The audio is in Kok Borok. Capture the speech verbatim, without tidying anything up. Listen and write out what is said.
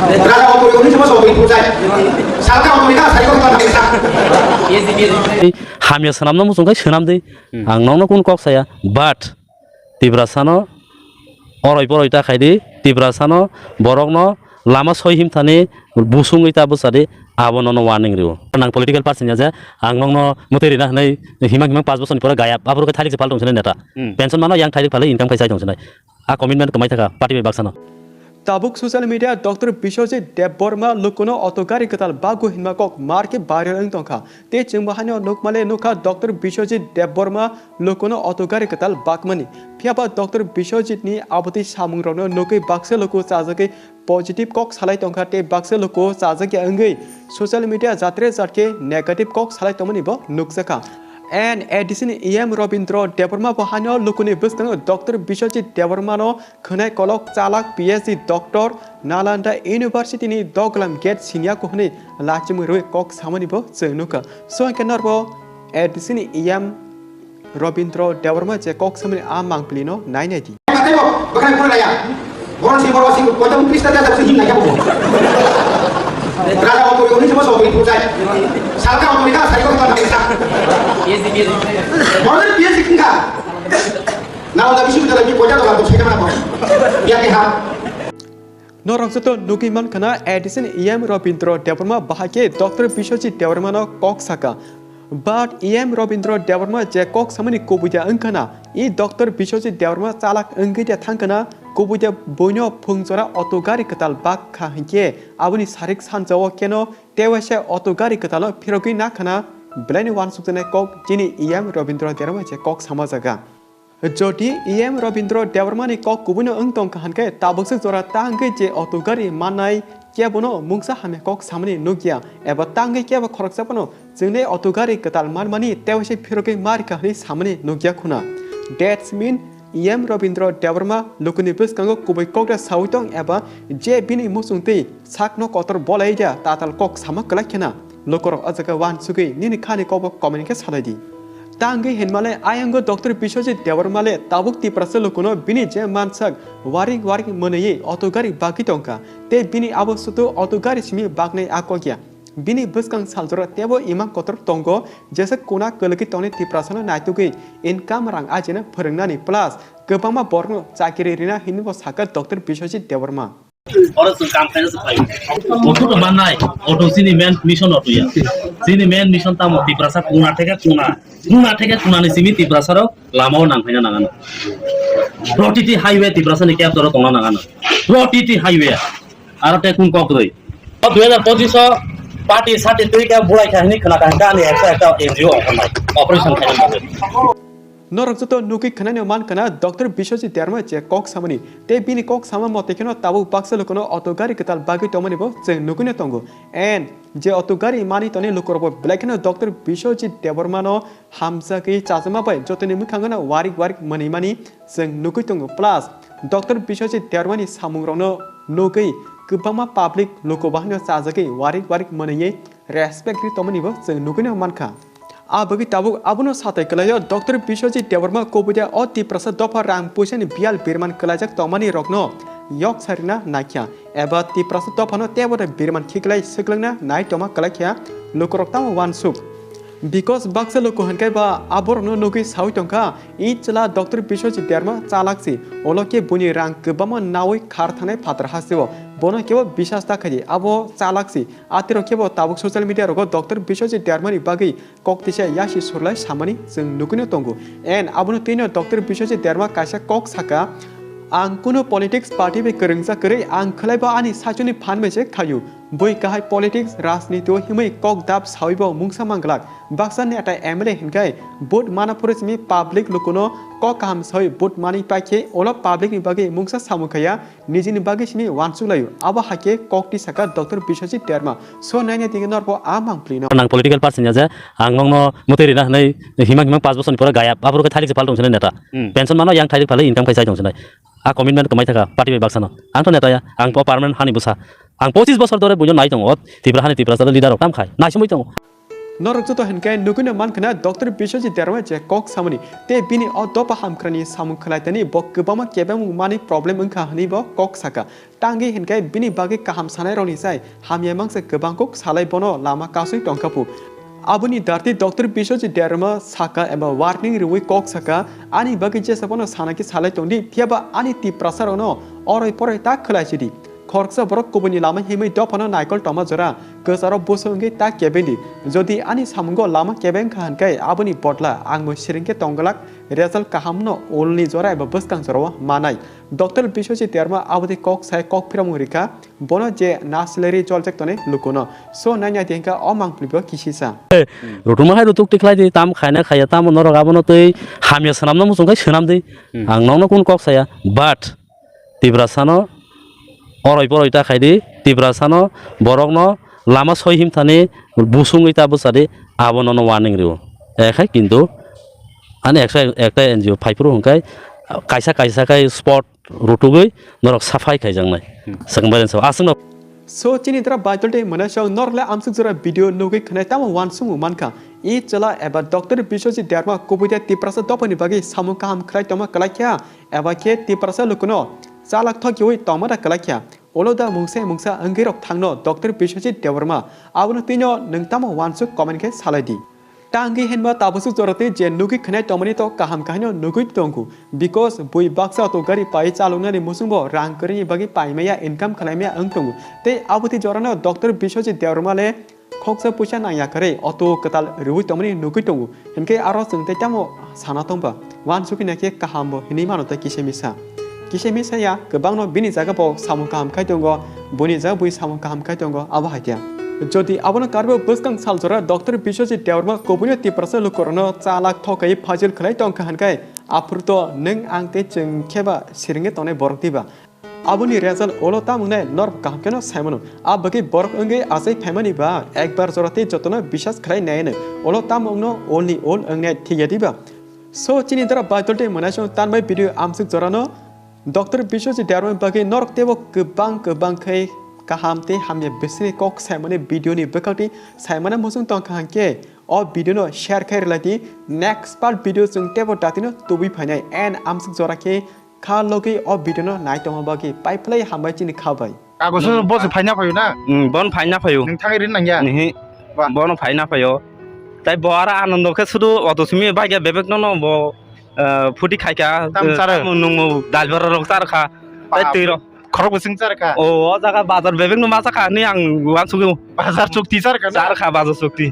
Raja Otoi oni sama sobo itu jai. Salka Otoi ka sai ko ta sa. Hamya swnamno muchung khai swnam di. Hmm. Ang nokno kun kok saya. But Tiprasano oroi poroi ta khai di. Tiprasano borokno lama soi himthani busungwi ta bwsa di. Abo nono warning rio. Nang political person ya je. Ang nokno muteri na hnai himang himang pas bosor ni pore gayab. Aphuru khe thailik se pal tong sinai neta. Hmm. Pension mano yang thailik phalwi income khai sai tong sinai. A commitment kwmai thaka party bai baksano. Tabuk social media Doctor Biswajit Debbarma lukuno auto gari kwtal bagu hinma kok marke viral wng tongkha. Tei chwngbo haino nukmale nukha Doctor Biswajit Debbarma lukuno auto gari kwtal bakmani. Phiyaba Doctor Biswajit ni abotwi samungrokno nukwi baksa luku chajagwi positive kok salai tongkha tei baksa luku chajakya wngwi social media jatre jatke negative kok salai tongmani bo nukjakha. And A D C ni E M Robindra Debbarma bo haino lukuni bwskango Doctor Biswajit Debbarma no khwnai kolok chalak P H D doctor Nalanda University ni doglam gate siniya ko hwnwi lachimwi rwi kok samani bo chwng nukha. So hwnkhe norbo A D C ni E M Robindra Debbarma je kok samani a mangpili no nai nai di. Bwkhani phone raya. Boron si boron si koito pista da da si him nai kabo. Raja Otoi oni sama sobo itu jai. Salka Otoi ka sai ko ta sa. Boron P H D kingka. Nalanda Vishwavidyalaya ni koita dola to chheka mana ko. Ya ke ha. Norok joto nugwi mankha na A D C ni E M Robindra Debbarma bahai khe Doctor Biswajit Debbarma no kok saka. But E M Robindra Debbarma je kok samani kubui ya wngkha na, i Doctor Biswajit Debbarma chalak wngwi ya thangkha na, kubui ya buino phungjora auto gari kwtal bak kha hinkhe aboni sarik sanjao keno tewaisa auto gari kwtalo phirogwi nakhana belaini wansukjaknai kok chini E M Robindra Debbarma je kok sama jaga. Jodi E M Robindra Debbarmani kok kubuino wng tongkha hinkhe tabukse jora ta wngwi je auto gari mannai kebono mungsa hamya kok samani nukya eba ta wngwi kebo khoroksa phano chwngnai auto gari kwtal manmani tewaisa phirogwi marikha hwnwi samani nukya khuna. That's mean E M Robindra Debbarma lukuni bwskango kubui kokda sawi tong eba je bini muchungtwi sakno kotor bolai dia tatal kok sama kwlai khena. Lukurok o jaga wansugwi nini khani kokbo comment khe salai di. Tangwi hinmale ayanggo Doctor Biswajit Debbarmale tabuk Tiprasa lukuno bini je mansak warik warik mwnwi auto gari bagwi tongkha. Tei bini abo sutu auto gari simi baknai a kokya. Bini bwskang saljora tebo imang kotor tongo, jesa kuna kwlwgwi tongnai Tiprasano naitugwi income rang ajina phwrwngnani plus kwbangma borokno chakiri rina hinwi bo sakha Doctor Biswajit Debbarma. Oro chwng kam khaina se phai. Auto to mannai, auto chini main mission auto ya. Chini main mission tamo Tiprasa kuna theke kuna, kuna theke kuna ni simi Tiprasa rok lama o nang khaina nangano. Protiti highway Tiprasa ni kep toro tongna nangano. Protiti highway. Aro te kun kok roi. O dui hajar pochis o party sati twi ka bulai kha hini khna kha ani ekta ekta N G O ongkhornai. Operation khaina bagwi. Norok joto nugwi khwnani mankha na Doctor Biswajit Debbarma je kok samani. Tei bini kok sama mote kheno tabuk baksa lukuno auto gari kwtal bagwi tongmani bo chwng nugwino tongo. And je auto gari mani toni lukurokbo belai kheno Doctor Biswajit Debbarmano hamjagwi chajama bai jotoni mwkhangno warik warik mwnwi mani chwng nugwi tongo. Plus Doctor Biswajit Debbarmani samungrokno nugwi kwbangma public luku bahino chajagwi warik warik mwnwi respect ri tongmani bo chwng nugwino mankha. A bagwi tabuk abono satai kwlaio Doctor Biswajit Debbarma kubui ya o Tiprasa dopha rang puisani biyal birman kwlaijak tongmani rokno yok sarina naikha eba Tiprasa dophano tebo de birman khiklai swklangna nai tongma kwlaikha lukurok tamo wansuk. Because baksa luku hinkai ba aborokno nugwi sawi tongkha, i chwla Doctor Biswajit Debbarma chalak si, ulo khe buini rang kwbangma nawi khar thangnai phatar hasteo, bono kebo bisas ta khaidi, abo chalak si, atirok kebo tabuk social media rogo Doctor Biswajit Debbarmani bagwi kok tisa yasi surlai samani chwng nugwino tongo. And abono twino Doctor Biswajit Debbarma kaisa kok saka, "Ang kunu politics party bai kwrwngsa kwrwi, ang khwlaibo ani saichuni phan bai se khaio. Bui kahai politics, rajniti o himwi kok dap sawibo mungsa manglak. Baksa neta M L A hinkai vote mana phuru simi public lukuno kok kaham sawi vote mani paikhe ulo public ni bagwi mungsa samung khaya." Nijini bagwi simi wansuk laio. Abo haikhe kok twi saka Doctor Biswajit Debbarma. So naina tingwi norbo a mangpli no. Nang political person ya je, ang nokno mwtwi rina hwnwi himang himang pas bosor ni pore gayab. Aphuru khe thailik se pal tong sinai neta. Hmm. Pension mano yang thailik phalwi income khai sai tong sinai. A commitment kwmai thaka party bai baksano. Ang to neta ya, ang to permanent hani bwsa. Ang pochis bosor dore buino nai tongo. Tipra hani Tipra salo leader rok tam khai. Nai sumui tongo. Norok joto hinkhe nugwino mankha na Doctor Biswajit Debbarma je kok samani tei bini o dopha hamkhrani samung khwlaitani bo kwbangma kebengmung mani problem wngkha hwnwi bo kok saka. Tangwi hinkhe bini bagwi kaham sanairokni sai hamya mangsa kwbang kok salai bono lama kasui tongkha phu. Aboni darti Doctor Biswajit Debbarma saka eba warning riwi kok saka, "Ani bagwi jesa bono sana khe salai tongdi, phiyaba ani Tiprasarokno oroi poroi ta khwlaisidi. Khoroksa borok kubuini lama himwi dophano naikol tongma jora kwcharo busu wngwi ta kebendi. Jodi ani samungo lama kebe wngkha hinkhe aboni bodla ang bo siring khe tongglak, result kahamno ulni jora eba bwskang jorao manai." Doctor Biswajit Debbarma aboni kok sai kok phiramung rikha, bono je na salary joljak tonwi lukuno. So nanya di hinkha o mangpli bo kisisa. Rutuma hai rutuk tikhlai di, tam khaina khaya, tamo norok abono tei hamya swnamna muchung khai swnam di. Hmm. Ang nokno kun kok saya, but Tiprasano oroi poroi ta khai di, Tiprasano borokno lama soi himthani busungwi ta bwsa di, abono no warning rio. Ekhai kintu ani ekta, ekta N G O phaiphuru hwnkhai kaisa kaisa khai spot rutugwi norok safai khaijaknai. Hmm. Swkang bai rinsa aswkno. So chini dra Baitul tei mwnasong norok le amsuk jora video nugwi khwnai tamo wansukmung mankha. I chwla eba Doctor Biswajit Debbarma kubui de Tiprasa dophani bagwi samung kaham khwlai tongma kwlai kha eba khe Tiprasa lukuno chalak thokiwi tongma da kwlai kha. Ulo da mungsa mungsa wngwi rok thangno Doctor Biswajit Debbarma abono twino nwng tamo wansuk comment khe salai di. Tangwi hinba tabuksa jorotwi je nugwi khwnai tongmani to kaham kahaino nugwi tongo, because bui baksa auto gari pai chaloknani musungbo rang kwrwini bagwi paimaya, income khwlaimaya wng tongo. Tei aboni jorano Doctor Biswajit Debbarma le khoksa puisa nangya kwrwi auto kwtal riwi tongmani nugwi tongo, hinkhe aro chwng tei tamo sana tongba? Wansugwi naikhe kaham bo hinwi mano tei kisa misa. Kisa misa ya, kwbangno bini jaga bo samung kaham khai tongo, boni jaga bui samung kaham khai tongo, abo hai khe. Jodi abono karwi bwskang sal jora Doctor Biswajit Debbarma kubuino Tiprasa lukurokno chalak thokai phajil khwlai tongkha hinkhe, aphuru to nwng ang tei chwng kheba siringwi tongnai borok diba? Aboni result ulo tamo wngnai norok kaham kheno saimano. A bagwi borok wngwi achai phaimani ba ekbar jora tei jotono biswas khlai naiyano. Ulo tamo wngno ulni ul wngnai thik ya diba? So chini dara Baitul tei mwnasong tanbai video amsuk jorano Doctor Biswajit Debbarma bagwi norok teibo kwbang kwbang khe kaham tei hamya bisingni kok saimani video ni bwkhakni saimana muchung tongkha hinkhe o video no share khai rwlai di. Next part video chwng teibo datino tubui phainai and amsuk jora khe kha logwi o video no nai tongma bagwi pai phlai hambai chini kha bai. Kagoso bo se phaina phaio na? Hmm, bon phaina phaio. Nwng thangwi rin nangya? Nihi. Ba. Bono phaina phaio. Tai bo ara Anando khe sudu auto simi bagya bebek no no bo, eh, phuti khaika. Tam eh, charo? Tam nung driver rok char kha. Tai ba. Twi rok. Khorok bwswng char kha? O, o jaga bazar bebek no ma chakha ni ang uansugwi. Bazar chukti char kha na? Char kha bazar chukti.